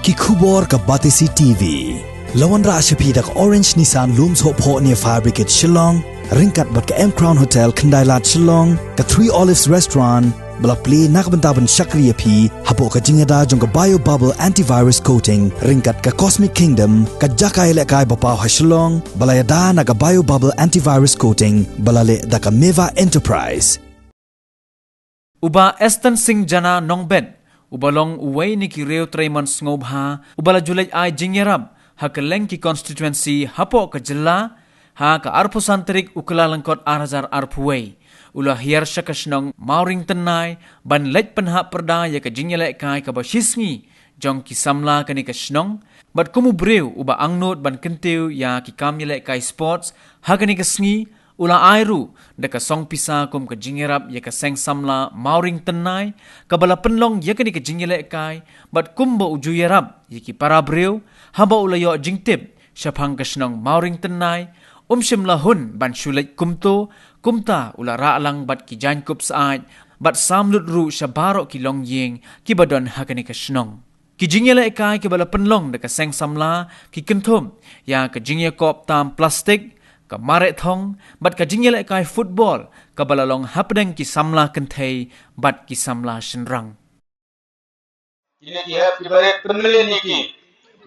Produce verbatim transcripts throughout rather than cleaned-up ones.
Ki khubor ka Batesi T V. La wanrah sha phi da ka Orange Nissan Lum Sohphoh near Fire Brigade Shillong, ryngkat bad ka M Crown Hotel Khyndailad Shillong, ka Three Olives Restaurant, ba la plie na ka bynta ban shakri ïa phi hapoh ka jingïada jong ka Bio Bubble Antivirus Coating, ryngkat ka Cosmic Kingdom, ka jaka ïalehkai ba paw ha Shillong, ba la ïada na ka Bio Bubble Antivirus Coating, ba la leh da ka Meva Enterprise. U Bah Eston Singh Jana Nongbet, uba long uwei na ki riew treimon sngewbha, uba la ju leit ai jingïarap ha kylleng ki constituency hapoh ka jylla, ha ka arphew san tarik u Kyllalyngkot ar hajar arphew wei, u la hiar sha ka shnong Mawryngtynnai ban leit pynhap pyrda ïa ka jingïalehkai kaba shisngi jong ki samla kane ka shnong, bad kum u briew uba angnud ban kyntiew ïa ki kam ïalehkai sports ha kane ka sngi, u la ai ruh da ka song pisa kum ka jingïarap ïa ka seng samla Mawryngtynnai, kaba la pynlong ïa kane ka jingïalehkai, bad kumba u ju ïarap ïa ki para briew, haba u la ïoh jingtip shaphang ka shnong Mawryngtynnai, um shym la hun ban shu leit kumto, kumta u la rah lang bad ki jaiñkup syaid, bad sam lut ruh sha baroh ki longïing kiba don ha kane ka shnong. Ki jingïalehkai kiba la pynlong da ka seng samla ki kynthup ïa ka jingïakop tam plastik, ka mareh thong, bad ka jingïalehkai football, kaba la long hapdeng ki samla kynthei bad ki samla shynrang. Kine ki hep kiba rit pynmlien ïa ki,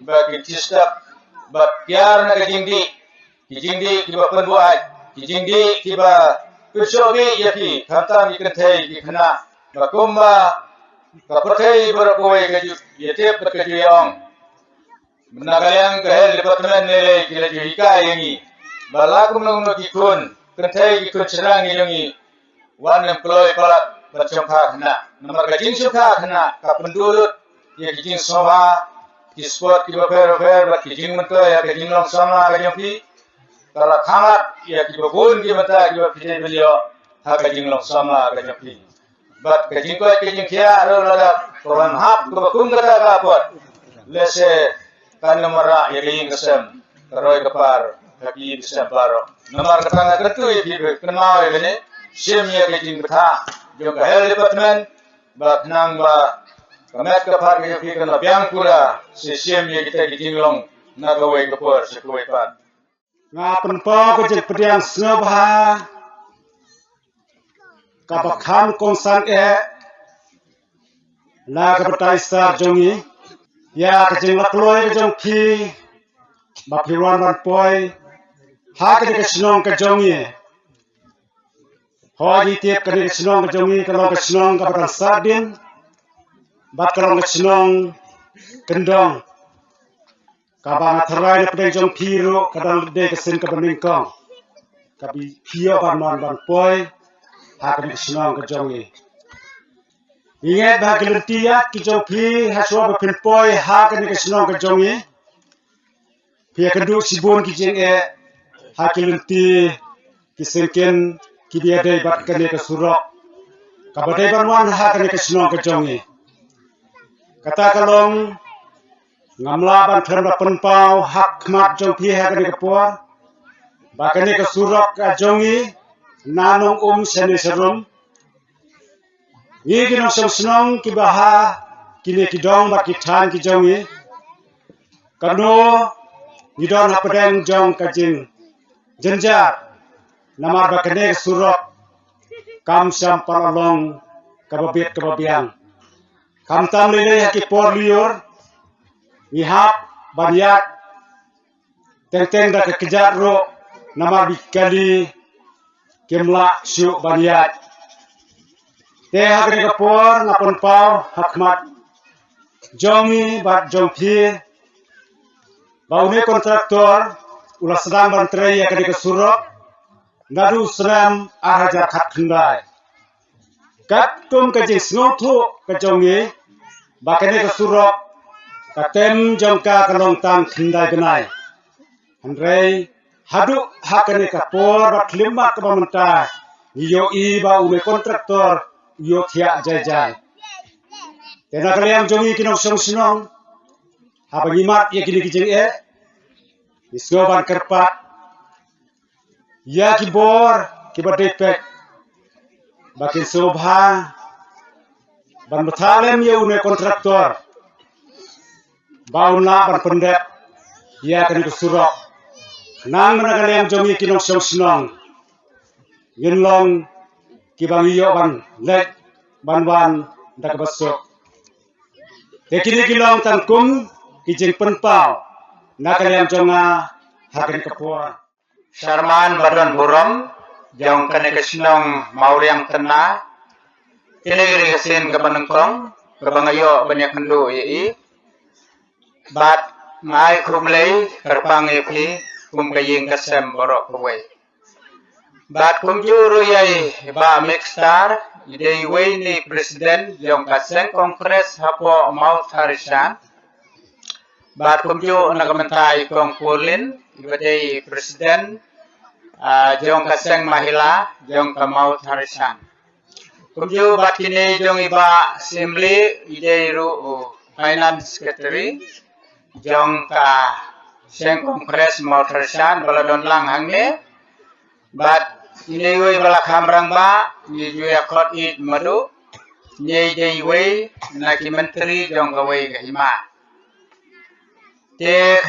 ba ki tistap, ba kiar na ka jingdih, ki jingdih kiba pynbuaid, ki jingdih kiba pynshoh bih ïa ki, khamtam ki kynthei ki khynnah, ba kumba ka pyrthei baroh kawei ka ju ïatip bad ka ju ïaong. Na ka liang ka health department ne lei ki la ju hikai ïa ngi ba la kumno kumno ki khun kynthei ki khun shynrang ki jong ngi, wat nym kloi palat ban shongkha khynnah. Namar ka jingshongkha khynnah ka pynduh lut ïa ki jingsngewbha, ki sport kiba pher bapher, bad ki jingmyntoi ha ka jinglong samla ka jong phi. Ka la khangat ïa kiba bun ki bynta kiba phi dei ban ïoh ha ka jinglong samla ka jong phi. Bad ka jingkoit ka jingkhiah ruh lada ka wan hap kaba kum kata ka la poi, lehse kan ym wanrah ïa ka ïing ka sem, ka roi ka par ha ki ïing ki sem baroh. Namar kata nga kyntu ïa phi, kynmaw ïa kane, shim ïa ka jingbthah jong ka health department, ba khnang ba ka met ka phad ka jong phi kan la biang pura, sa shim ïa kita ki jinglong na kawei ka por sha kawei pat. Nga pynpaw ka jingpdiang sngewbha kaba kham kongsan eh na ka bynta i Sir jong ngi, ïa ka jinglong kloi ka jong phi ba phi wan ban poi ha kane ka shnong ka jong ngi. Hooid, ngi tip kane ka shnong ka jong ngi ka long ka shnong kaba dang sahdien, bad ka long ka shnong kyndong. Kaba nga tharai na pdeng jong phi ruh ka dang dei ka sien kaba nyngkong kaba phi ïoh ban wan ban poi ha kane ka shnong ka jong ngi. Ngi ngeit ba ha ki lynti ïaid ki jong phi, ha shuwa ba phin poi ha kane ka shnong ka jong ngi, phi ïakynduh shibun ki jingeh ha ki lynti ki syngkien kiba ïadei bad kane ka surok kaba dei ban wan ha kane ka shnong ka jong ngi. Kata ka long, ngam lah ban khlem da pynpaw ha khmat jong phi ha kane ka por ba kane ka surok ka jong ngi, na Nongum shane sharum, ngi ki nongshong shnong kiba ha kine ki dong bad ki thaiñ ki jong ngi, kano ngi don hapdeng jong ka jingjynjar, namar ba kane ka surok kam shym pat la long kaba bit kaba biang. Khamtam lei lei ha ki por lyiur ngi hap ban ïaid teng teng da ka kjat ruh, namar ba ki kali kim lah shuh ban ïaid. Te ha kane ka por nga pynpaw ha khmat jong ngi bad jong phi ba une u kontraktor u la sdang ban trei ïa kane ka surok naduh u snem ar hajar khatkhyndai. Katkum ka jingsngewthuh ka jong ngi ba kane ka surok ka term jong ka ka long tang khyndai bnai. Hynrei haduh ha kane ka por bad khyllipmat kaba mynta, ngi ïohi ba une u kontraktor u ïohthiah jai jai. Te na ka liang jong ngi ki nongshong shnong, haba ngi mad ïa kine ki jingeh, ngi sngew ban kyrpad ïa ki bor kiba dei peit ba kin sngewbha ban bthah lem ïa une u kontraktor. ba un lah ban pyndep ïa kane ka surok. Nang mynta ka liang jong ngi ki nongshong shnong, ngin long kiba ngi ïoh ban leit ban wan da kaba suk. Te kine ki long tang kum ki jingpynpaw na ka liang jong nga ha kane ka por. Sharman ba don burom jong kane ka shnong Mawriang Tynna. Kine ki dei ka sien kaba nyngkong kaba nga ïoh ban ïakynduh ïa i. Bad nga ai khublei kyrpang ïa phi kum ka ïing ka sem baroh kawei. Bad kumjuh ruh ïa i Bah Mixstar, i dei iwei na i president jong ka seng Congress hapoh Mawtharishan. Bad kumjuh na ka bynta i Kong Paulin, iba dei president, ah, jong ka seng Mahila jong ka Mawtharishan. Kumjuh bad kine jong i Bah Simli, i dei ruh u Finance Secretary jong ka seng Congress Mawtharishan ba la don lang hangne. Bad ine iwei ba la kham rangbah, ngi ju ïa khot ïit madu, ngi dei iwei na ki myntri jong kawei ka hima. Te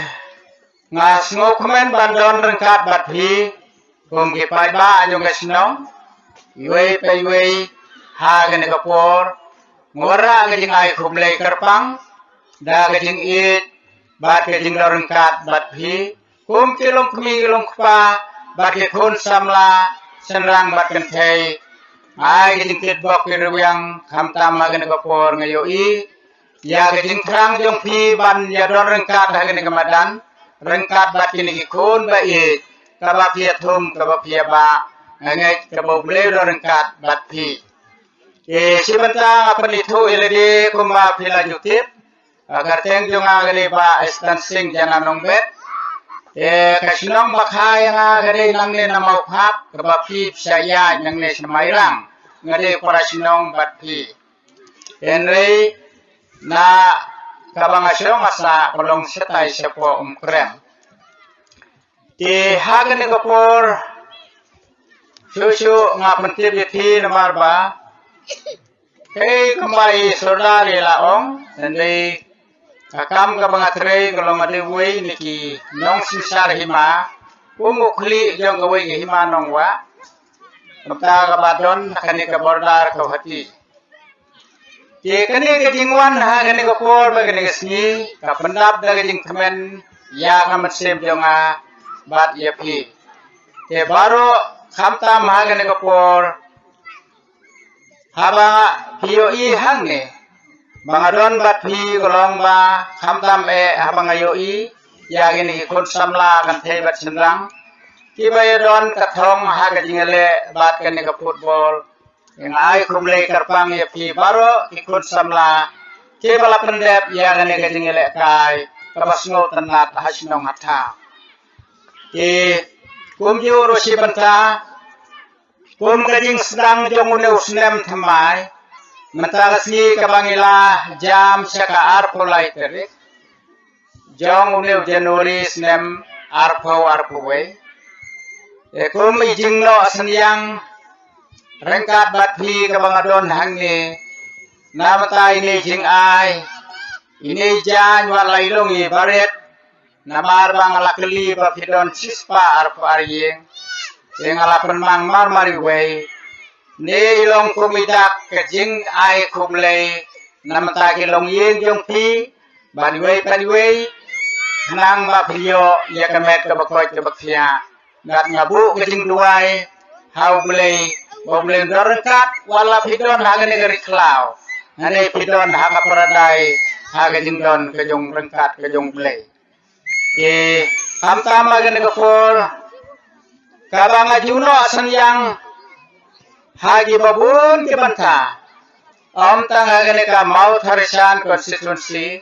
nga sngewkmen ban don ryngkat bad phi kum ki paidbah jong ka shnong, iwei pa iwei ha kane ka por. Nga wanrah ka jingai khublei kyrpang da ka jingïeit bad ka jingdon ryngkat bad phi kum ki longkmie ki longkpa bad ki khun samla shynrang bad kynthei. Ai ka jingkitbok ki rwiang khamtam ha kane ka por nga ïohi ïa ka jingthrang jong phi ban ïa don ryngkat ha kane ka madan ryngkat bad kine ki khun ba ïeit kaba phi ïa thum kaba phi ïa bah. Nga ngeit kaba U Blei u don ryngkat bad phi. Te shi bynta nga pynithuh ïa lade kumba phi la ju tip. Ka kyrteng jong nga ka dei Bah Esther Sing Jana Nongbet. Te ka shnong ba kha ïa nga ka dei nangne na Mawphap kaba phi phi sa ïaid nangne sha Mairang. Nga dei para shnong bad phi. Hynrei na kaba nga shong nga sah ka long shatai shapoh Umkrem. Te ha kane ka por shuh shuh nga pyntip ïa phi namar ba kaei kumba i Sordar i la ong, hynrei ka kam kaba nga trei ka long nga dei uwei na ki nongsynshar hima, kum u khlieh jong kawei ka hima nongwah. Kumta kaba don ha kane ka border Kawhati. Te kane ka jingwan ha kane ka por bad kane ka sngi ka pyndap da ka jingkmen ïa ka mynsiem jong nga bad ïa phi. Te baroh khamtam ha kane ka por haba phi ïohi hangne ba nga don bad phi ka long ba khamtam eh haba nga ïohi ïa kine ki khun samla kynthei bad shynrang kiba ïa don ka thong ha ka jingïaleh bad kane ka football. Nga ai khublei kyrpang ïa phi baroh ki khun samla kiba la pyndep ïa kane ka jingïalehkai kaba sngewtynnat ha shnong ha thaw. Te kumjuh ruh shi bynta kum ka jingsdang jong une u snem thymmai mynta ka sngi kaba ngi la jam sha ka arphew lai tarik jong une u January snem arphew arphew wei. Te kum i jingnoh synñiang ryngkat bad phi kaba nga don hangne na mynta ine i jingai ine i jaiñ wat la i long i barit namar ba nga la kylli ba phi don shispah arphew ar ïing. Te nga la pynmang mar mar iwei. Ne i long kum i dak ka jingai khublei na mynta ki longïing jong phi ban iwei ban iwei khnang ba phi ïoh ïa ka met kaba koit kaba khiah. Bad nga buh ka jingduwai ha U Blei ba U Blei un don ryngkat wat la phi don ha kane ka ri khlaw, hangne phi don ha ka paradais ha ka jingdon ka jong ryngkat ka jong U Blei. Te khamtam ha kane ka por kaba nga ju noh synñiang ha kiba bun ki bynta. Ym tang ha kane ka Mawtharishan constituency,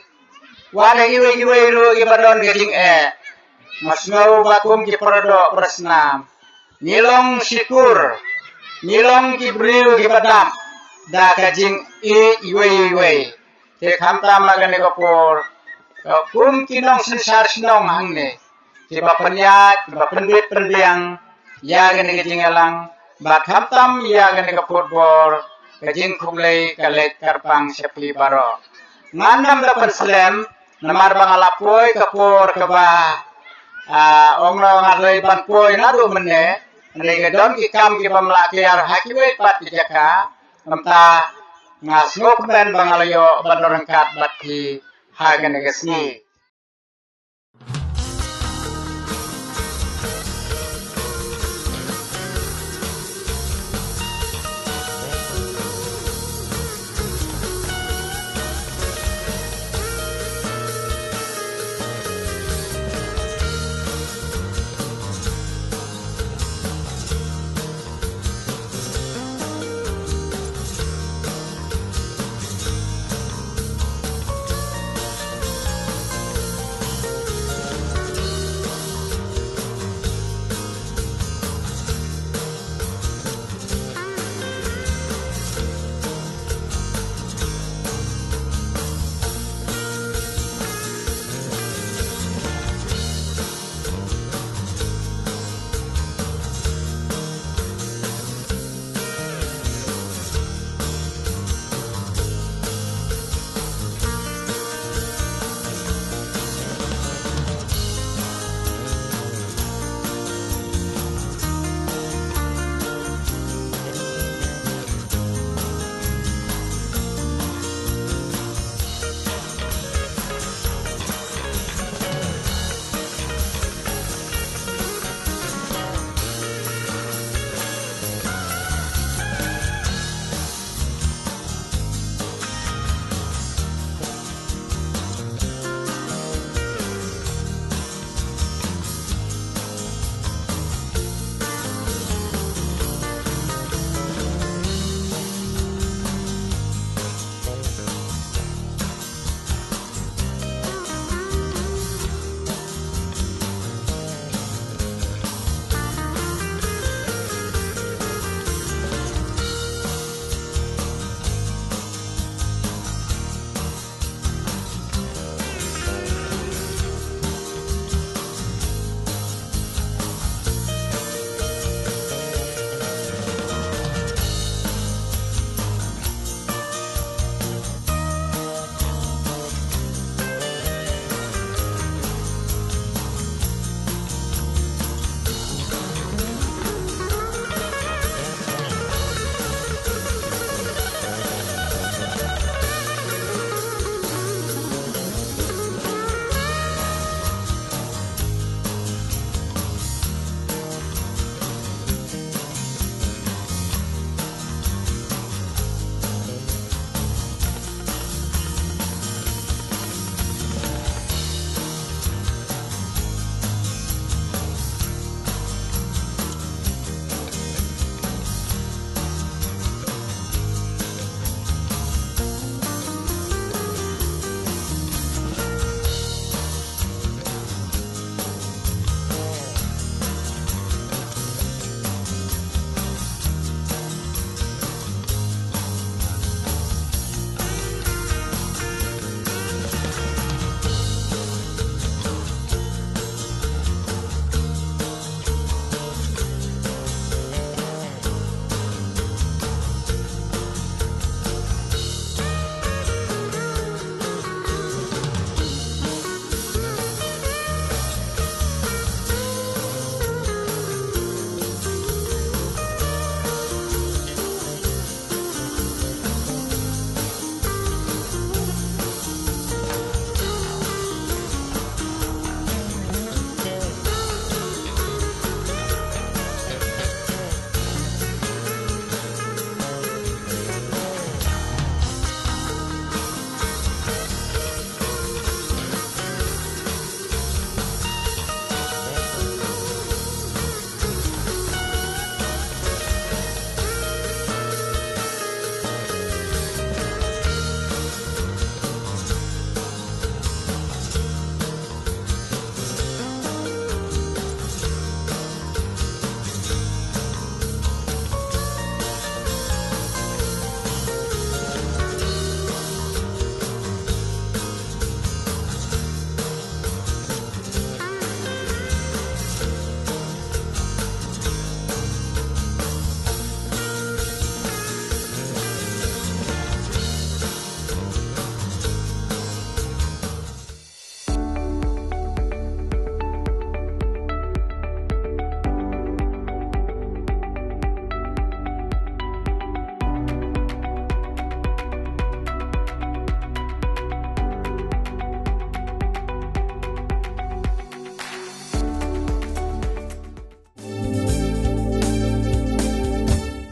wat ha kiwei kiwei ruh kiba don ka jingeh. Nga sngew ba kum ki paradoh parasnam ngi long shikur, ngi long ki briew kiba dap da ka jingïeit iwei iwei. Te khamtam ha kane ka por, ka kum ki nongsynshar shnong hangne kiba pynïaid kiba pynbit pynbiang ïa kane ka jingïalang bad khamtam ïa kane ka football, ka jingkhublei ka leit kyrpang sha phi baroh. Ngan nym da pynslem Namar ba nga la poi ka por kaba, ah, ong no nga dei ban poi naduh mynne, hynrei ka don ki kam kiba ym lah clear ha kiwei pat ki jaka, mynta nga sngewkmen ba nga la ïoh ban don ryngkat bad phi ha kane ka sngi.